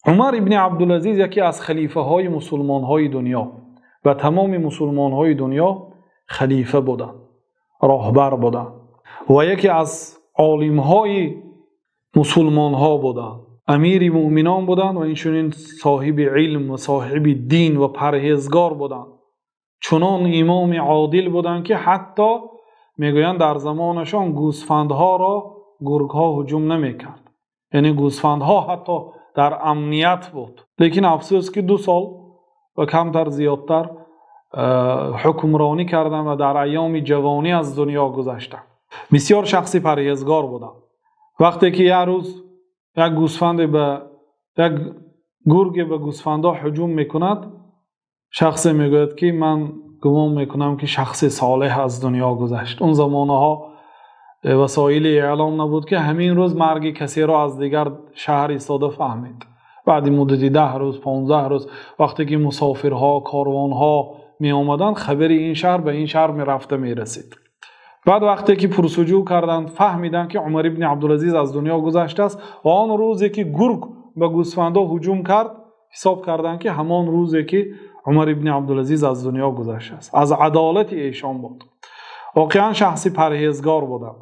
Умар ибни Абдулазиз яке аз халифаҳои мусулмонҳои дунё ва тамоми мусулмонҳои дунё халифа буданд, роҳбар буданд ва яке аз олимҳои мусулмонҳо буданд, амири мӯъминон буданд ва инчунин соҳиби илм ва соҳиби дин ва парҳезгор буданд. Чунон имоми одил буданд, ки ҳатто мегӯянд, дар замонашон гӯсфандҳоро гургҳо ҳуҷум намекард. Яъне гӯсфандҳо ҳатто дар амният буд. Лекин афсӯс, ки 2 сол ва камтар зиёдтар ҳукмронӣ карданд ва дар айёми ҷавонӣ аз дунё гузаштанд. Бисёр шахси парҳезгор буданд. Вақте ки як рӯз як гӯсфанде ба як гурге ба гӯсфандҳо ҳуҷум мекунад, шахсе мегӯяд, ки ман гумон мекунам, ки шахси солеҳ аз дунё гузашт. Он замонаҳо васоили иълом набуд, ки ҳамин рӯз марги касеро аз дигар шаҳр истода фаҳмид. Баъд муддати 10 рӯз, 15 рӯз, вақте ки мусофирҳо, корвонҳо меомаданд, хабари ин шаҳр ба ин шаҳр мерафта мерасид. Баъд вақте ки пурсуҷӯ карданд, фаҳмиданд, ки Умар ибни Абдулазиз аз дунё гузаштааст ва он рӯзе ки гург ба гӯсфандҳо ҳуҷум кард, ҳисоб карданд, ки ҳамон рӯзе ки Умар ибни Абдулазиз аз дунё гузаштааст. Аз адолати эшон буд. Воқеан шахси парҳезгор буданд.